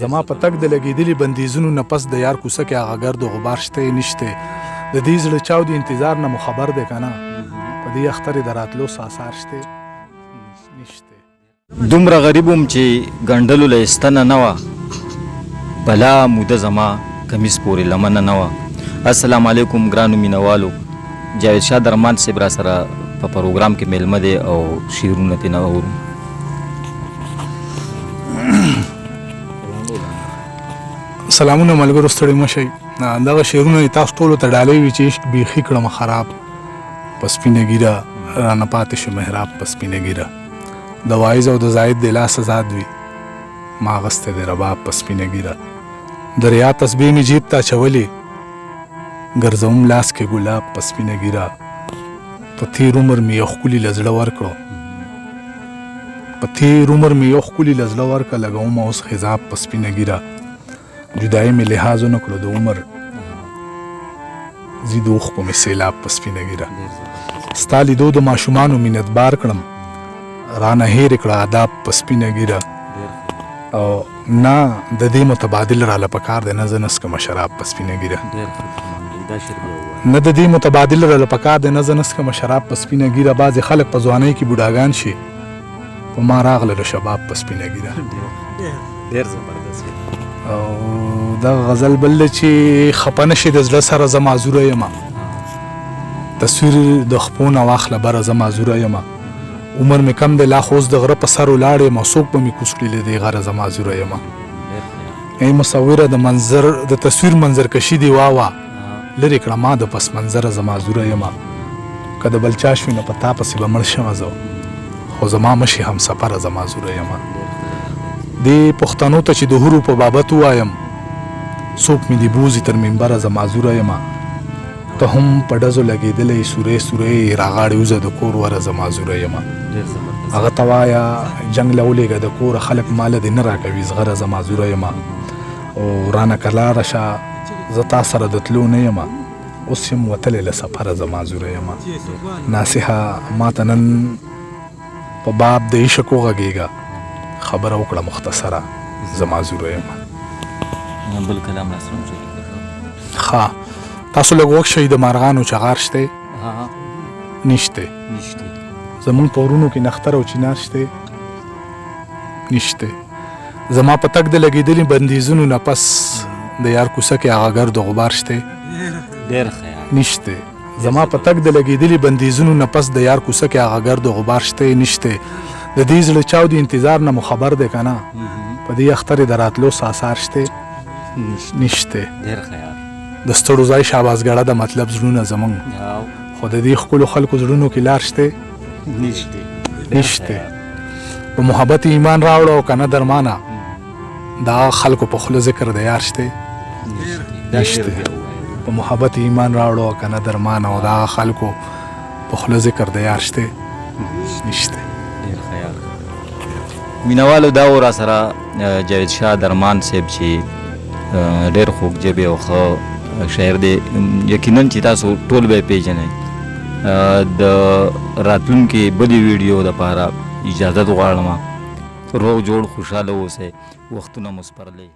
زما په تګ د لګېدلي بندیزونو نه پس د یار کوڅه کې هغه ګرد و غبار شته نشته. د دې زړه چاودي انتظار نه مو خبر دی که نه، په دې اختر یې د راتلو څه اثار شته نشته. دومره غریب وم چې ګنډلو له یې ستنه نه وه، بلا موده زما کمیس پورې لمنه نه وه. السلام علیکم ګرانو مینوالو، جاوید شاه درمان صیب راسره په پروګرام کې میلمه دی او شعرونه ترې نه اورو. سلامونه ملګرو، ستړي مه شئ. دغه شعرونه تاسو ټولو ته ډالۍ وي چې عشق بیخي کړم خراب، په سپینه ږیره رانه پاتې شو محراب، په سپینه ږیره د واعظ او د زاهد د لاس ازاد وي، ما اخیستی دی رباب په سپینه ږیره. د ریا تسبیح مې جیب ته اچولې، ګرځوم لاس کې ګلاب په سپینه ږیره. په تېر عمر مې یو ښکلي له زړه ورکړو، په تېر عمر مې یو ښکلي له زړه ورکړه، لګوم اوس خضاب په سپینه ږیره. جدایي مې لحاظ ونه کړو د عمر، ځي د اوښکو مې سیلاب په سپینه ږیره. ستا لیدو د ماشومانو مینت بار کړم، رانه هېرې کړه آداب په سپینه ږیره. او نه د دې متبادل راله پکار دی، نه زه نه څکمه شراب په سپینه ږیره. نه د دې متبادل راله پکار دی، نه زه نه څکمه شراب په سپینه ږیره. بعضې خلک په ځوانۍ کې بوډاګان شي، په ما راغللو شباب په سپینه ږیره. ډېر زبردست. او دغه غزل بل دی چې خپه نه شي د زړه سره زه معذوره یم، تصویر د خپو نه واخله بره زه معذوره یم. عمر مې کم دی لا خو اوس د غره په سر ولاړ یم، څوک به مې کوز کړي له دې غره زه معذوره یم. ای مصوره د منظر د تصویر منظر کشي دی وا وا، لرې کړه ما د پس منظره زه معذوره یم. که د بل چا شوې نو په تا پسې به مړ شمه زه، خو زما مشي همسفره زه معذوره یم. دې پښتنو ته چې د حورو په بابت ووایم، څوک مې دې بوځي تر منبره زه معذوره یم. ته هم په ډزو لګېدلی سوری سوری یې، راغاړې وځه د کور وره زه معذوره یم. هغه ته وایه جنګ له ولېږه د کوره، خلک ماله دې نه راکوي زغره زه معذوره یم. او رانه کلاره شه زه تا سره د تلو نه یم، اوس یم وتلی له سفره زه معذوره یم. ناصحه ما ته نن په باب د عشق وغږېږه، خبره وکړه مختصره زه معذوره یم. بل کلام راسره هم شریک کړه. ښه تاسو لږ غوږ شئ، د مارغانو چغار شته؟ نشته. نشته. زمونږ په غرونو کې نختر او چینار شته؟ نشته. زما په تګ د لګېدلي بندیزونو نه پس د یار کوڅه کې هغه ګرد و غبار شته؟ ډېر خیال. نشته. زما په تګ د لګېدلي بندیزونو نه پس د یار کوڅه کې هغه ګرد و غبار شته؟ نشته. د دې زړه چاودي انتظار نه مو خبر دی که نه، په دې اختر یې د راتلو څه اثار شته؟ نشته. ډېر خیال. د ستړو ځای شابازګړه د مطلب زړونه زمونږ، خو د دې ښکلو خلکو زړونو کې لار شته؟ نشته. نشته. په محبت ایمان راوړو او که نه درمانه، دا خلکو په خوله ذکر د یار شته؟ نشته. په محبت ایمان راوړو او که نه درمانه، او دا خلکو په خوله ذکر د یار شته؟ نشته. ډېر خیال. مینوالو دا و راسره جاوید شاه درمان صاحب چې ډېر خوږ ژبې او ښه شاعر دی، یقینا چې تاسو ټول به یې پېژنئ. د راتلونکې بلې ویډیو دپاره اجازت غواړم. روغ جوړ خوشحاله اوسئ. وختونه مو سپرلې.